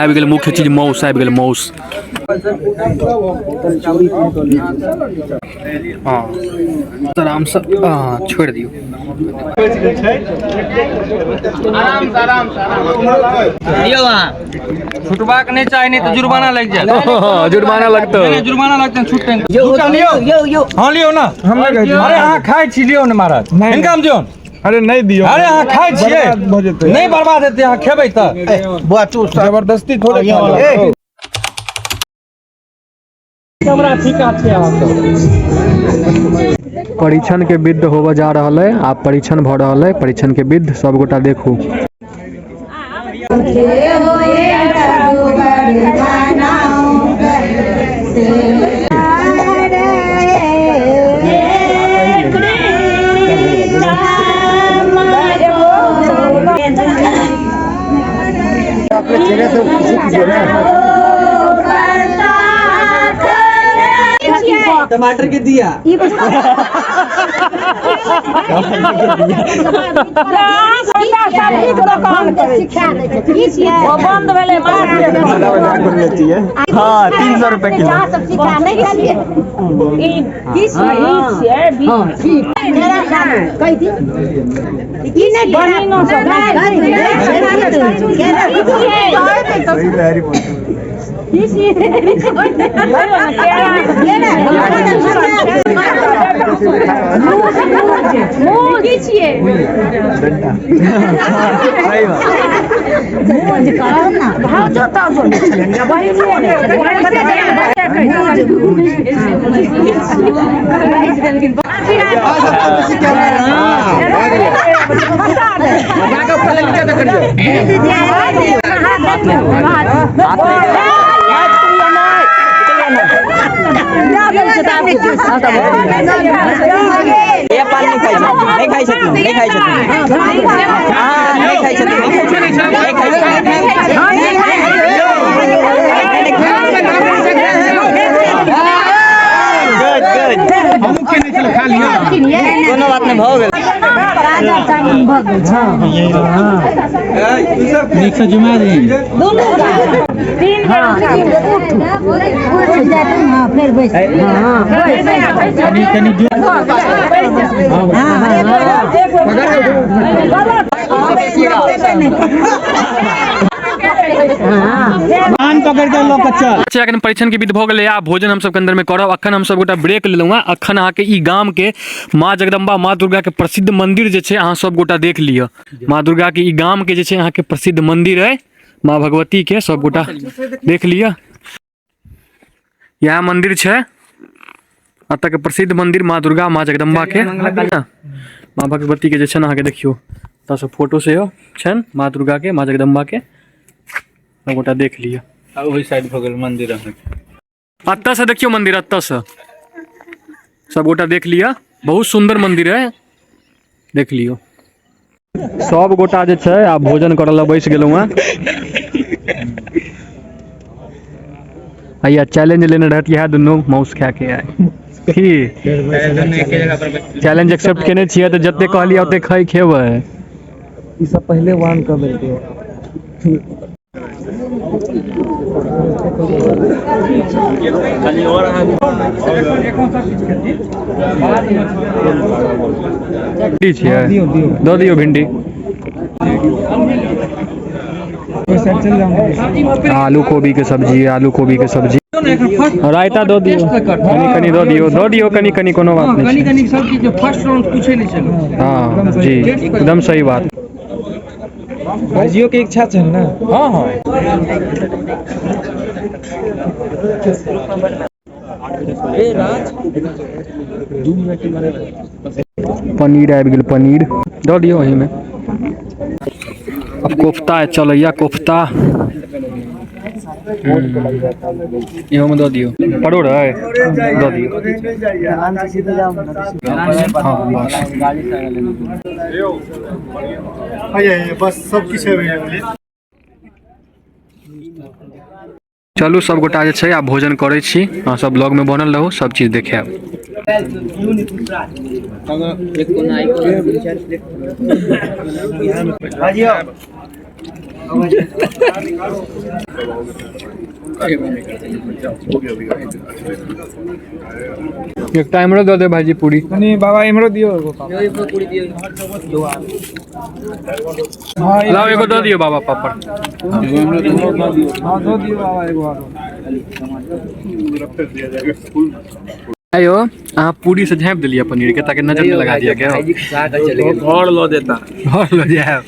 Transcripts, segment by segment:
आबि गेल मुख्य चीज माउस आबि गेल माउस। हँ, आरामसँ हँ छोड़ि दियौ। छुटबाक नहि चाही, नहीं तो जुर्माना लग जाए। हँ, जुर्माना लगतौ। नहीं, जुर्माना लगते हैं, छुटते हैं। लियो लियो, हाँ लियो ना। अरे अहाँ खाइ छी, लियो ने महाराज, हिनका मे दियौ। अरे नहीं दियो। अरे अहाँ खाइ छियै। बर्बाद भऽ जेतै। नहीं बर्बाद हेतै, अहाँ खेबै तऽ। जबरदस्ती थोड़े खा लेबै। परीक्षण के विध होबऽ जा रहल है, आब परीक्षण भऽ रहल है। परीक्षण के विध सब गोटा देखू। टमाटर के दिया। बंद भेलै। हाँ, 300 रुपए किलो। ये पान नहीं खाइ छथिन, नहीं खाइ छथिन, नहीं खाइ छथिन। हाँ, नहीं खाइ छथिन, नहीं खाइ छथिन। गुड गुड, कोनो बात नहीं, भऽ गेल। अच्छा, एखन परीक्षण के विध भऽ गेलै आ भोजन हम सबके अंदर में करब। अखन हम सब गोटा ब्रेक लेलहुँ हँ। अखन अहाँके ई गाम के माँ जगदम्बा माँ दुर्गा के प्रसिद्ध मंदिर जे छै, अहाँ सब गोटा देख लिअ। माँ दुर्गा के ई गाम के जे छै अहाँके प्रसिद्ध मंदिर है माँ भगवती के, सब गोटा देख लिअ। इएह मंदिर छै एतऽ के प्रसिद्ध मंदिर माँ दुर्गा माँ जगदम्बा के, माँ भगवती के जे छै ने अहाँके। देखियौ, एतऽ से फोटो सेहो छनि माँ दुर्गा के, माँ जगदम्बा के, सब गोटा देख लिअ। आ ओहि साइड भऽ गेल मंदिर अहाँके। एतऽ से देखियौ मंदिर, एतऽ से सब गोटा देख लिअ। बहुत सुंदर मंदिर है, देख लियौ। सब गोटा जे छै आब भोजन करऽ लए बैस गेलहुँ हँ। हैया चैलेंज लेने रहत इएह दुनू माउस खाए के आइ की चैलेंज एक्सेप्ट केने छियै तऽ जते कहलियै ओते खाइ खेबै। ई सब पहिले वान कऽ देलकै। भिंडी छियै, दऽ दियौ भिंडी। आलू कोबी के सब्जी, आलू कोबी के सब्जी। रायता दऽ दियौ, कनि कनि दऽ दियौ, दऽ दियौ कनि कनि, कोनो बात नहि कनि छै। कनि सब चीज, फर्स्ट राउंड पूछे नहि छलै। हँ जी, एकदम सही बात। भाइजियो के इच्छा छै ने। हाँ हाँ। पनीर आबि गेल, पनीर दऽ दियौ ओहिमे। आब कोफ्ता चलैया, कोफ्ता इहोमे दऽ दियौ। परोड़ है, दऽ दियौ। हँ बस। बस सब किछु अवेलेबल। चलू, सब गोटा जे छै आब भोजन करै छी। अहाँ सब ब्लॉगमे बनल रहू, सब चीज देखायब। एकटा इम्हरो दऽ दे भाईजी पूरी। कनी बाबा इम्हरो दियौ एगो। लाओ एगो दऽ दियौ बाबा पापड़। हाँ दऽ दियौ बाबा एगो आरो। आयो अहाँ पूरी से झाँपि देलियै पनीर के ताकि नजर नहीं लगा दिया के घर लऽ देता। घर लऽ जायब।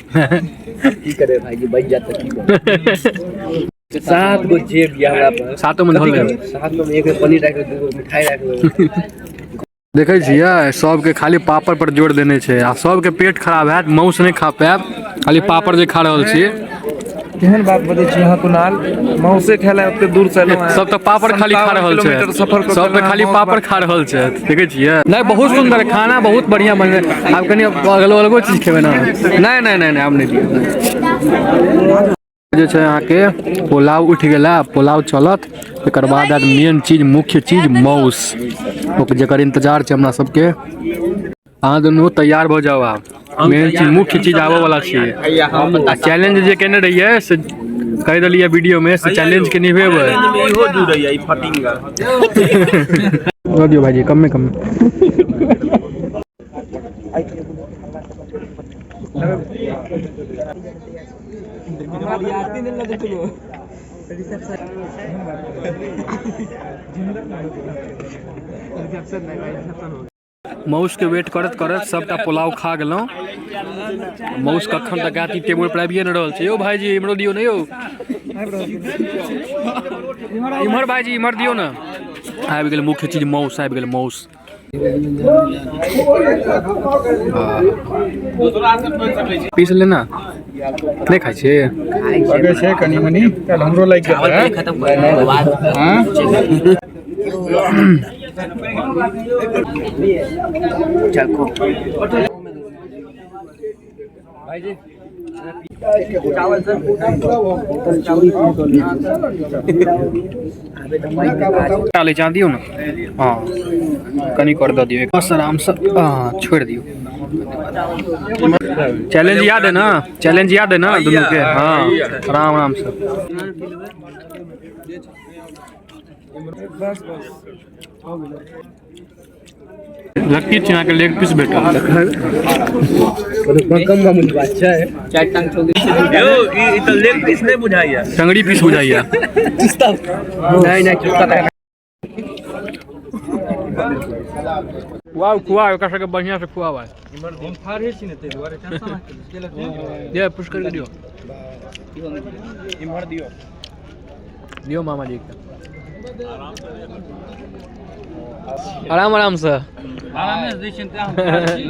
की करे भाईजी बच जाता की करे। 7 गो जेब या हमरा पर। सातो में धऽ लेब। 7 में एक पनीर राखि लेबै, 2 गो मिठाई राखि लेबै। देखै छियै सबके खाली पापड़ पर जोर देने छै आ सबके पेट खराब हैत, माउस नहि खा पायब, खाली पापड़ जे खा रहल छी। केहन बात बजै छी अहाँ कुणाल, माउसे खाय लए ओते दूर से एलहुँ हैं। सब तऽ पापड़ खाली खा रहल छै, सब तऽ खाली पापड़ खा रहल छै। देखै छियै नहि, बहुत सुंदर खाना, बहुत बढ़िया बनलै। आब कनि अगलो अलगो चीज खेबै ने। नहि नहि नहि नहि आब नहि दियौ। जे छै अहाँके पुलाव उठि गेला, पुलाव चलत, एकर बाद आयत मेन चीज, मुख्य चीज माउस, जकर इंतजार छै हमरा सबके। अहाँ दुनू तैयार भऽ जाउ, आब मेन चीज मुख्य चीज आबऽ वाला छै। आ चैलेंज जे केने रहियै से कहि देलियै वीडियो में, से चैलेंज के निभेबै। इहो जुड़ैया ई फटिंगा। दऽ दियौ भाईजी कमे कमे। माउस के वेट करत करत सबटा पुलाव खा गेलहुँ। माउस कखन तक आयत ई टेबुल पर आबिए नहि रहल छै। यौ भाईजी इम्हरो दियौ ने, यौ इम्हर भाईजी इम्हर दियौ ने। आबि गेल मुख्य चीज माउस, आबि गेल माउस। पीस लेना नहि खाइ छियै? छै कनि मनि, काल्हि हमरो लागि गेल रहै। हाँ? डालै चाह दियौ ने। हाँ कनि कर दऽ दियौ बस, आरामसँ। हाँ छोड़ि दियौ। चैलेंज याद है ना? चैलेंज याद है ना दुनू के? हाँ आराम आराम से। लक्की छी अहाँके लेग पीस भेटल। कम मामूली बात छै। 4 टांग छोड़ यौ ई तऽ लेग पीस नहि बुझाइया, टंगड़ी पीस बुझाइया। नहीं नहीं चुस्ता। खुआउ खुआउ एकरा सबके बढ़िया से खुआउ। आइ हम ठाढ़े छी ने ताहि दुआरे टेंशन दे पुश करके दियौ। इम्हर दियौ। दियौ मामा जी के आराम आराम से।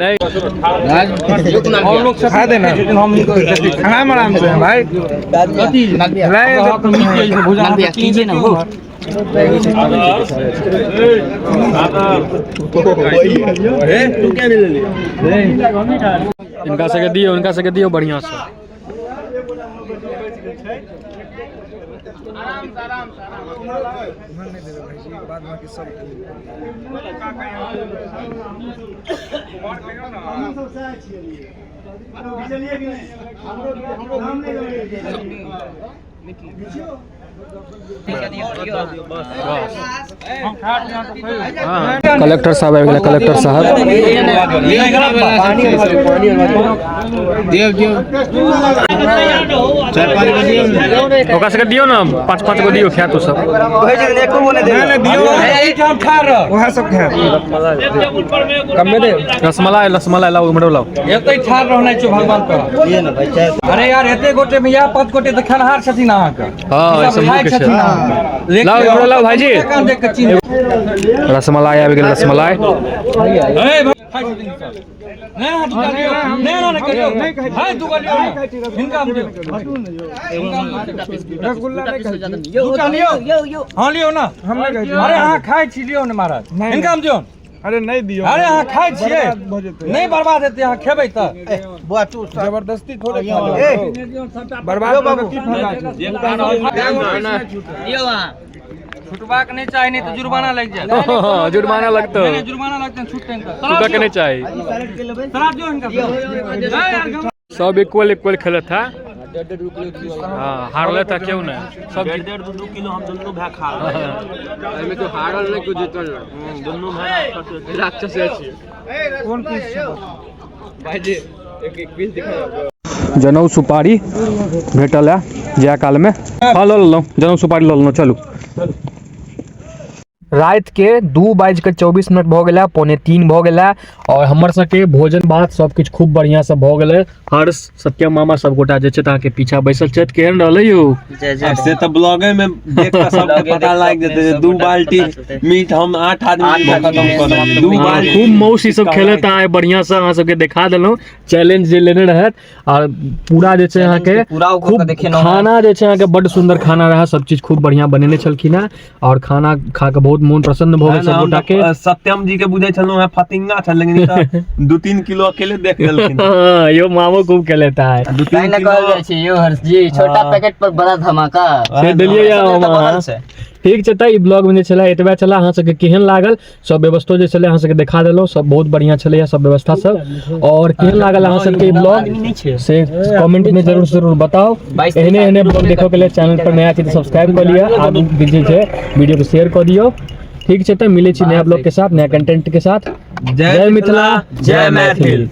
नहीं और लोग सब खा देना आराम आराम से भाई। इनका सबके दियौ, इनका सबके दियौ बढ़िया से। कलेक्टर साहब आबि गेलै, कलेक्टर साहब। ओकरा सबके दियौ ने, 5 5 गो दियौ, खायत ओ सब। वएह सब खायब। रसमलाई रसमलाई लाउ, इम्हरो लाउ। एतै ठाढ़ रहनाइ छै भगवान पर। अरे यार एते गोटे में इएह 5 गोटे तऽ खेनहार छथिन अहाँके। हाँ सब सब खाइ मुख्य छै। छथिन अहाँके। लाउ इम्हरो लाउ भाईजी। देख के चिन्ह। रसमलाई आबि गेल, रसमलाई। खाइ छथिन सब। नहि अहाँ दूटा लियौ। नहि नहि करियौ। है दूगो लियौ। हिनका हम दियौ। रसगुल्ला नहि खाइ छी। दूटा लियौ। हाँ लियौ ना। हम नहि खाइ छी। अरे अहाँ खाइ छी लियौ ने महाराज। हिनका हम दियौ। अरे नहीं दियौ। अरे अहाँ खाइ छियै। बर्बाद भऽ जेतै। नहि बर्बाद हेतै, अहाँ खेबै तऽ। जबरदस्ती थोड़े खा लेबै। बर्बाद भऽ कऽ की फायदा छै? छुटबाक नहि चाही, नहि तऽ जुर्माना लागि जायत। हाँ, जुर्माना लगतो। नहि, जुर्माना लगतै छुटतै तऽ। छूटऽ के नहीं चाही। सलाद दियौ हिनका। नहीं यार, सब इक्वल इक्वल खेलत है। हाँ, हारले था क्यों नहीं सब। 1.5 2 किलो हम दुनू भाई खा रहे। एहिमे तो हारल नहीं, कुछ जीतल नहीं, दुनू भाई राक्षस छी। जनउ सुपारी भेटल है जाय काल में। हाँ, लऽ लेलहुँ, जनउ सुपारी लऽ लेलहुँ। चलू, राति के 2:24 भऽ गेल, 2:45 भऽ गेल और हमर सबके भोजन भात सब किछु खूब बढ़िआँ से भऽ गेलै। हर्ष, सत्यम मामा सब गोटा जे छै अहाँके पीछा बैसल छथि। केहन रहलै यौ? से तऽ ब्लॉगे में देख कऽ सबके पता लागि जेतै जे 2 बाल्टी मीट हम 8 आदमी में खत्म कऽ देलियै। 2 बाल्टी। खूब मौस ई सब खेलत आइ। बढ़िआँ से अहाँ सबके देखा देलहुँ चैलेंज जे लेने रहत और पूरा जे छै अहाँके पूरा ओकर खूब देखेलहुँ। खाना जे छै अहाँके बड्ड सुन्दर खाना रहै, सब चीज खूब बढ़िआँ बनेने छलखिन हेँ और खाना खा कऽ बहुत मोन प्रसन्न भऽ गेल सब गोटा के। सत्यम जी के बुझै छलहुँ हेँ फतिंगा छल, लेकिन ई तऽ 2-3 किलो अकेले देख लेलखिन। हाँ, यो मामो खूब खेलता है। दू तैं तीन ने किलो कहल जाइ छै यौ हर्ष जी, छोटा पैकेट पर बड़ा धमाका। से देलियै सब हम तऽ अहाँ। बनल छै। ठीक छै, तऽ ई ब्लॉग में जे छलै एतबे छलै। अहाँ सबके केहन लागल? सब व्यवस्थो जे छलै अहाँ सबके देखा देलहुँ, सब बहुत बढ़िआँ छलैए सब व्यवस्था सब। और केहन लागल अहाँ सबके ई ब्लॉग से कमेंट में जरूर से जरूर बताउ। एहने एहने ब्लॉग देखऽ के लेल चैनल पर नया छी तऽ सब्सक्राइब कऽ लिअ, आगू जे छै वीडियो के शेयर कऽ दियौ। ठीक छै, तऽ मिलै छी नया ब्लॉग के साथ, नया कंटेंट के साथ। जय मिथिला, जय मैथिल।